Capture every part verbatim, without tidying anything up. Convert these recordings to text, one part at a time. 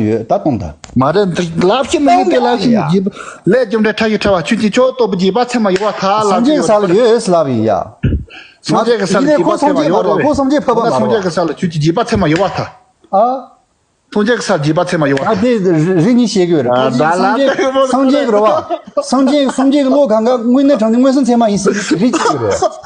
ཡོད་ད་སྟོང་ད། མ་རེད། འདི་ལབ་ཀྱི་མི་ཡིན། དེ་ལབ་ཀྱི་མི་ཡིན། ལས་རྒྱུ་འབྲས་ཕྲ་ཞིང་ཕྲ་བ་ཆོས་ཅན། ཁྱོད་རྟོགས་པའི་རྗེས་དཔག་ཚད་མ་ཡོད་པར་ཐལ། སངས་རྒྱས་ཀྱི་ས་ལ་ཡོད་ལབ་ཡིན་ཡ། སངས་རྒྱས་ཀྱི་ས་ལ་རྗེས་དཔག་ཚད་མ་ཡོད་པ་རེད། ཁོ་སངས་རྒྱས་འཕགས་པ་མ་རེད། སངས་རྒྱས་ཀྱི་ས་ལ་ཆོས་ཅན་རྗེས་དཔག་ཚད་མ་ཡོད་པར་ཐལ། ཨ། སངས་རྒྱས་ཀྱི་ས་ལ་རྗེས་དཔག་ཚད་མ་ཡོད་པར་ཐལ། ཨ་དེ་རེ་རེ་གཉིས་བཤད་གི་ཡོད་རེད། ཨ་ཁ་ཅིག་ད་ལ་སངས་རྒྱས་ད་སངས་རྒྱས་སངས་རྒྱས་ཀྱི་རེད་བ། སངས་རྒྱས་སངས་རྒྱས་ཀྱི་བློ་གང་ག་དངོས་གནས་དྲང་གནས་མངོན་སུམ་ཚད་མ་ཡིན་ཟེར་གི་རེད་ཅིག་རེད།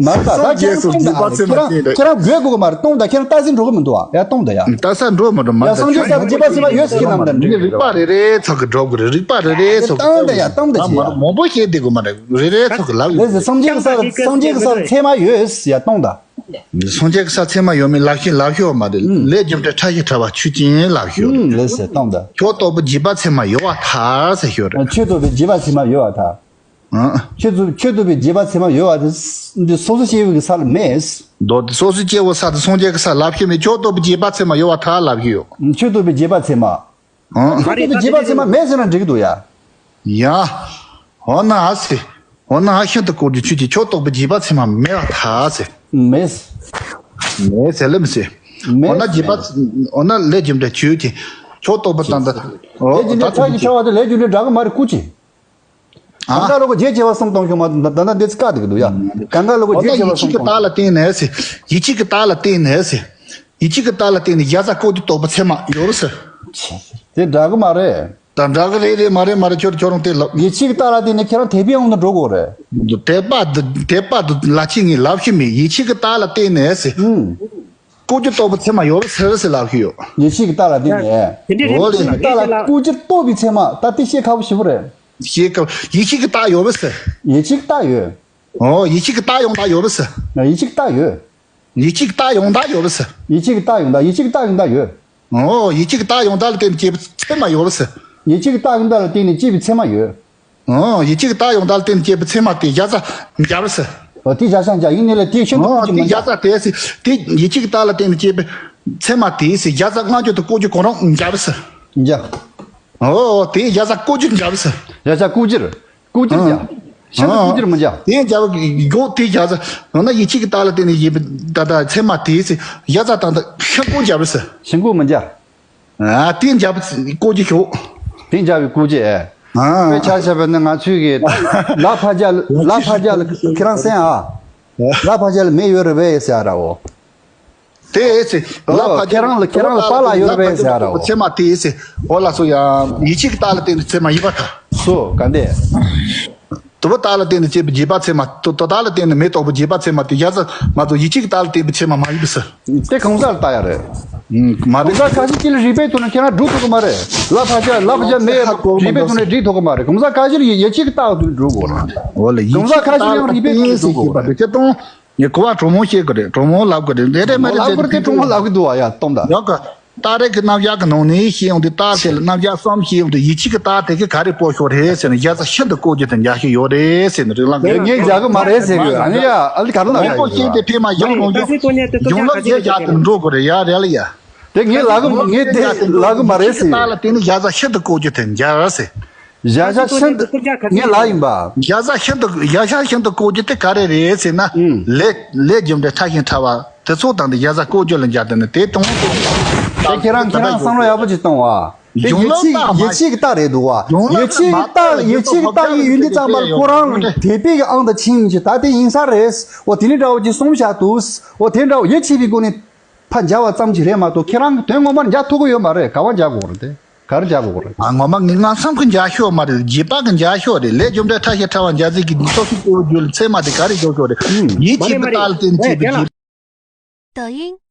མ་རེད་ད། ད་ཁྱེད་རང་སྟོང་ད། ཁྱེད་རང་ཁྱེད་རང་དགོས་དགོས་གི་མ་རེད། སྟོང་ད། ཁྱེད་རང་ལྟ་ཟིན་འགྲོ་གི་མི་འདུག་ཨ། ཡ་སྟོང་ད་ཡ། ལྟ་ས་འགྲོ་མི་འགྲོ་མ་ཡ་རེད། སངས་རྒྱས་ས་ལ་རྗེས་དཔག་ཚད་མ་ཡོད་ཟེར་གི་ནམ་ད་འགྲིག་རིགས་པ་རེ་རེ་ཚོགས་གི་འགྲོ་དགོས་རེད། རིགས་པ་རེ་རེ་ཚོགས་གི་སྟོང་ད་ཡ། སྟོང་ད་ཡ། མང་པོ་བཤད་བསྡད་དགོས་མ་རེད། རེ་རེ་ཚོགས་གི་ལབ་ཡོད། ལགས་སེ། སངས་རྒྱས་ཀྱི་ས་ལ་སངས་རྒྱས་ཀྱི་ས་ལ་ཚད་མ་ཡོད་ཟེར་ཡ་སྟོང་ད། སངས་རྒྱས་ཀྱི་ས་ཚད་མ་ཡོད་མེད་ལབ་ཤེས་ལབ་ཤོག་མ་རེད། ལས་རྒྱུ་འབྲས་ཕྲ་ཞིང་ཕྲ་བ་ཆོས་ཅན་ལབ་ཤོག་རེད། ལགས་སེ། སྟོང་ད། ཁྱོད་རྟོགས་པའི་རྗེས་དཔག་ཚད་མ་ཡོད་པར་ཐལ་ཟེར་ཤོག་རེད། ཁྱོད་རྟོགས་པའི་རྗེས་དཔག་ཚད་མ་ཡོད་པར་ཐལ། ཨང་། ཁྱོད་ཚོ་ཁྱོད་རྟོགས་པའི་རྗེས་དཔག་ཚད་མ་ཡོད་པ་དེ་འདི་སོ་སོ་སྐྱེ་བོའི་ས་ལ་མེད། མདོ་དེ་སོ་སོ་སྐྱེ་བོའི་ས་དེ་སངས་རྒྱས་ཀྱི་ས་ལབ་ཤེས་མེད། ཁྱོད་རྟོགས་པའི་རྗེས་དཔག་ཚད་མ་ཡོད་པར་ཐལ་ལབ་ཀྱི་ཡོད། ཁྱོད་རྟོགས་པའི་རྗེས་དཔག་ཚད་མ། ཨང་། ཁྱོད་རྟོགས་པའི་རྗེས་དཔག་ཚད་མ་མེད་ཟེར་ན་འགྲིག་གི་འདུག་ཡ། ཡ། འོ་ན་ཨ་སེ། འོ་ན་ཨ་ཤིན་ཏུ་ཀོ་རྒྱུ་ཆོས་ཅན། ཁྱོད་རྟོགས་པའི་རྗེས་དཔག་ཚད་མ་མེད་པར་ཐལ་ཟེར། མེད། མེད་ཟེར་ལེ་མི་ཟེར། མེད། འོ་ན་རྗེས་དཔག་འོ་ན་ལས་རྒྱུ་འབྲས་ཆོས་ཅན། ཁྱོད་རྟོགས་པ་ཙམ་དང་། འོ་ལས་རྒྱུ་འབྲས་ད་ཕྲ་ཞིང་ཕྲ་བ་དེ་ལས་རྒྱུ་འབྲས་འདྲ་གི་མ་རེད། ཀུ་ཅི། ཨ། གང་ག་ལོ་གོ་རྗེས་སྐྱེ་བ་གསུམ་གཏོང་ཤོག་མ། ད་ད་ལྟ་འདི་ཚོ་བཀག་འདུག་གི་འདུག་ཡ། གང་ག་ལོ་གོ་འོ་ན་རྗེས་སྐྱེ་བ་ཡིད་ཆེས་ཀྱི་གསུམ་གཏོང་། རྟགས་ལ་བརྟེན་ནས་ཟེར། ཡིད་ཆེས་ཀྱི་རྟགས་ལ་བརྟེན་ནས་ཟེར། ཡིད་ཆེས་ཀྱི་རྟགས་ལ་བརྟེན་ནས་གཞལ་བྱ་ཀོ་རྒྱུ་རྟོགས་པའི་ཚད་མ་ཡོད་རེད་ཟེར། དེ་འདྲ་གི་མ་རེད། ད་འདྲ་གི་རེད་རེད་མ་རེད་མ་རེད། ཁྱོད་ཁྱོད་རང་དེ་ལབ། ཡིད་ཆེས་ཀྱི་རྟགས་ལ་བརྟེན་ནས་ཁྱེད་རང་དད་པའི་དབང་དུ་འགྲོ་དགོས་རེད། དད་པ་འདི་དད་པ་འདི་ལ་ཆེས་ངས་ལབ་ཤེས་མེད། ཡིད་ཆེས་ཀྱི་རྟགས་ལ་བརྟེན་ནས་ཟེར། ཨུམ། ཀོ་རྒྱུ་རྟོགས་པའི་ཚད་མ་ཡོད་རེད་ཟེར་ཟེར་ལབ་ཤེས་ཡོད། ཡིད་ཆེས་ཀྱི་རྟགས་ལ་བརྟེན་ནས། དེ་འདྲའི་རིགས། འོ་ལེ། ཡིད་ཆེས་ཀྱི་རྟགས་ལ་ཀོ་རྒྱུ་རྟོགས་པའི་ཚད་མ་ད་དེ་བཤད་ཁག་པོ་ཞེ་པོ་རེད། ཤེས་ཀ་ཡིད་ཆེས་ཀྱི་རྟགས་ཡོད་རེད་ཟེར། ཡིད་ཆེས་ཀྱི་རྟགས་ཡོད། ཨོ་ཡིད་ཆེས་ཀྱི་རྟགས་ཡོང་རྟགས་ཡོད་རེད་ཟེར། ཡིད་ཆེས་ཀྱི་རྟགས་ཡོད། ཡིད་ཆེས་ཀྱི་རྟགས་ཡོང་རྟགས་ཡོད་རེད་ཟེར། ཡིད་ཆེས་ཀྱི་རྟགས་ཡོང་རྟགས། ཡིད་ཆེས་ཀྱི་རྟགས་ཡོང་རྟགས་ཡོད། ཨོ་ཡིད་ཆེས་ཀྱི་རྟགས་ཡོང་རྟགས་ལ་བརྟེན་ནས་སྐྱེས་པའི་ཚད་མ་ཡོད་རེད་ཟེར། ཡིད་ཆེས་ཀྱི་རྟགས་ཡོང་རྟགས་ལ་བརྟེན་ནས་སྐྱེས་པའི་ཚད་མ་ཡོད། ཨོ་ཡིད་ཆེས་ཀྱི་རྟགས་ཡོང་རྟགས་ལ་བརྟེན་ནས་སྐྱེས་པའི་ཚད་མ་དེ་གཞལ་བྱ་འཇལ་བ་ཟེར། ཨོ་དེ་གཞལ་བྱ་འཇལ། ཡིན་ནའི་ལས་དེ་ཤིན་ཏུ། ཨོ་ཀུན་གྱིས་དེ་མི་འཇལ། གཞལ་བྱ་དེ་ཟེར། དེ་ཡིད་ཆེས་ཀྱི་རྟགས་ལ་བརྟེན་ནས་སྐྱེས་པའི་ཚད་མ་དེ་ཟེར། གཞལ་བྱ་སྔ་འགྱུར་དུ་བཀོད་རྒྱུ་གང་རུང་འཇལ་བ་ཟེར། འཇལ། ཨོ་དེ་གཞལ་བྱ་བཀོད་རྒྱུ་འཇལ་བ་ཟེར། གཞལ་བྱ་བཀོད་རྒྱུར། བཀོད་རྒྱུར་འཇལ། ཨང་། ཤིན་ཏུ་བཀོད་རྒྱུར་མི་འཇལ། དེ་འཇལ་བ་གི་འགོག་དེ་གཞལ་བྱ། འོ་ན་ཡིད་ཆེས་ཀྱི་རྟགས་ལ་བརྟེན་ནས་ཡིན་པའི་ད་ལྟ་ཚད་མ་དེ་ཟེར། གཞལ་བྱ་དང་ད་ཤིན་ཏུ་འཇལ་བ་ཟེར། ཤིན་ཏུ་མི་འཇལ། ཨ་དེ་འཇལ་བ་བཀོད་རྒྱུ་ཤོག་དེ་འཇལ་བའི་བཀོད་རྒྱུ་ཨེ། ཨ། དཔེ་ཆ་བཞག་པ་ན་ང་ཚོས་གི་ལ་ཕར་འཇལ་ལ་ཕར་འཇལ་ཁྱེད་རང་གསན་ཨ། ལ་ཕར་འཇལ་མེ་ཡོད་རེད་པས་ཟེར་ཨ་ར་འོ། དེ་ཨེ་ཟེར། ལ་ཨོ་ཕར་ཁྱེད་རང་ལ་ཁྱེད་རང་ལ་པཱ་ལགས་ཡོད་རེད་པས་ཟེར་ཨ་ར་འོ། ཚད་མ་དེ་ཨེ་ཟེར། འོ་ལགས་སོ་ཡ། ཡིད་ཆེས་ཀྱི་རྟགས་ལ་བརྟེན་ནས་ཚད་མ་ཡིན་པར་ཐལ། སོ་ག་འདི། དུ་བ་རྟགས་ལ་བརྟེན་ནས་སྐྱེས་པའི་རྗེས་དཔག་ཚད་མ། དུ་དུ་རྟགས་ལ་བརྟེན་ནས་མེ་རྟོགས་པའི་རྗེས་དཔག་ཚད་མ་དེ་གཞལ་བྱ་མ་གཏོགས་ཡིད་ཆེས་ཀྱི་རྟགས་ལ་བརྟེན་པའི་ཚད་མ་མ་ཡིན་པས་ཟེར། དེ་གང་ཟག་ལ་ལྟ་ཡ་རེད། ཨུམ། མ་རེད། གང་ཟག་ཁ་ཤས་ཀྱིས་ལ་རིགས་པའི་ཐོག་ནས་ཁྱེད་རང་སྒྲུབ་ཐུབ་ཀྱི་མ་རེད། ལ་ཕར་འཇལ་ལ་ཕར་འཇལ་མེ་རིགས་པའི་ཐོག་ནས་སྒྲུབ་ཐུབ་ཀྱི་མ་རེད། གང་ཟག་ཁ་ཤས་ལ་ཡིད་ཆེས་ཀྱི་རྟགས་ཐོག་ནས་སྒྲུབ་དགོས་རེད། འོ་ལ་ཡིད་ཆེས་ཀྱི་རྟགས་ལ་བརྟེན་ནས་ཟེར་གྱི་པ་དེ་ཁྱེད་དང་ངས་གོ་བ་གྲོགས་མོ་བཤད་དགོས་རེད། གྲོགས་མོ་ལབ་དགོས་རེད། རེད་རེད་མ་རེད་ལབ་དགོས་རེད། དེ་གྲོགས་མོ་ལབ་གི་འདུག་བ་ཡ་སྟོང་ད། ཡོད་ག་རྟགས་རེ་གི་རྣམ་གཞག་གི་ནང་ནས་ཤེས་ཡོང་དུས་རྟགས་དེ་ལ་རྣམ་གཞག་གསུམ་ཤེས་ཡོང་དུས་ཡིད་ཆེས་ཀྱི་རྟགས་དེ་གི་ག་རེ་སྤོ་ཤོག་རེད་ཟེར་ན་གཞལ་བྱ་ཤིན་ཏུ་བཀོད་རྒྱུ་དེ་འཇལ་ཤེས་ཡོད་རེད་ཟེར་ནས་རིགས་ལམ་དེ་ངས་འཇལ་གི་མ་རེད་ཟེར་གི་ཨ་ནི་ཡ་ཨ་ལི་ག་རེ་ལབ་ཡ་ཡོད་ཤེས་དེ་ཕེ་མ་ཡང་ཡོང་རྒྱུ་ཡོང་ལ་གཞལ་བྱ་དེ་འགྲོ་དགོས་རེད་ཡ་རེད་ལ་ཡ། དེ་ངས་ལབ་གི་ངས་དེ་ལབ་གི་མ་རེད་ཟེར་གི། རྟགས་ལ་བརྟེན་ནས་གཞལ་བྱ་ཤིན་ཏུ་བཀོད་རྒྱུ་དེ་འཇལ་ཟེར། གཞལ་བྱ་ཤིན་ཏུ་ངས་ལབ་ཡིན་པ། གཞལ་བྱ་ཤིན་ཏུ་གཞལ་བྱ་ཤིན་ཏུ་བཀོད་རྒྱུ་དེ་ག་རེ་རེད་ཟེར་ན། ཨུམ། ལས་ལས་རྒྱུ་འབྲས་ཕྲ་ཞིང་ཕྲ་བ་དེ་ཚོ་དང་དེ་གཞལ་བྱ་བཀོད་རྒྱུ་ལ་འཇལ་དེ་ནི་དེ་དང་དེ་ཁྱེད་རང་ཁྱེད་རང་བསམ་བློ་ཡག་པོ་ཅིག་གཏོང་བ། དེ་ཡིད་ཆེས་ཡིད་ཆེས་ཀྱི་རྟགས་རེད་འདུག་བ། ཡིད་ཆེས་ཀྱི་རྟགས་ཡིད་ཆེས་ཀྱི་རྟགས་ཡིན་ཡོད་འདི་ཙམ་པར་ཁོ་རང་དད་པའི་གི་ཨང་དང་ཆིངས་ཀྱི་ད་དེ་ཡིན་ས་རེད། འོ་དེ་ནི་འདྲ་བོ་ཅིག་གསུངས་བཞག་འདུག་འོ་དེ་འདྲ་བོ་ཡིད་ཆེས་པའི་སྒོ་ནས། ཕར་འཇལ་བ་ཙམ་གྱིས་རེད་མ་གཏོགས་ཁྱེད་རང་གིས་དོན་ངོ་མར་འཇལ་ཐུབ་ཀྱི་ཡོད་མ་རེད། ག་བ་འཇལ་དགོས་རེད་དེ། ག་རེ་འཇལ་དགོས་རེད། ཨ་ངོ་མ་ངས་ང་བསམ་གི་འཇལ་ཤོག་མ་རེད། རྗེས་དཔག་གི་འཇལ་ཤོག་རེད། ལས་རྒྱུ་འབྲས་ཕྲ་ཞིང་ཕྲ་བ་འཇལ་ཚིག་གི་སོ་སོའི་སྐྱེ་བོ་རྒྱུད་ལ་ཚད་མ་དེ་ག་རེ་འཇོག་ཤོག་རེད། ཡིད་ཆེས་པའི་རྟགས་ལ་བརྟེན་ནས་སྐྱེས་པའི་རྗེས། 抖音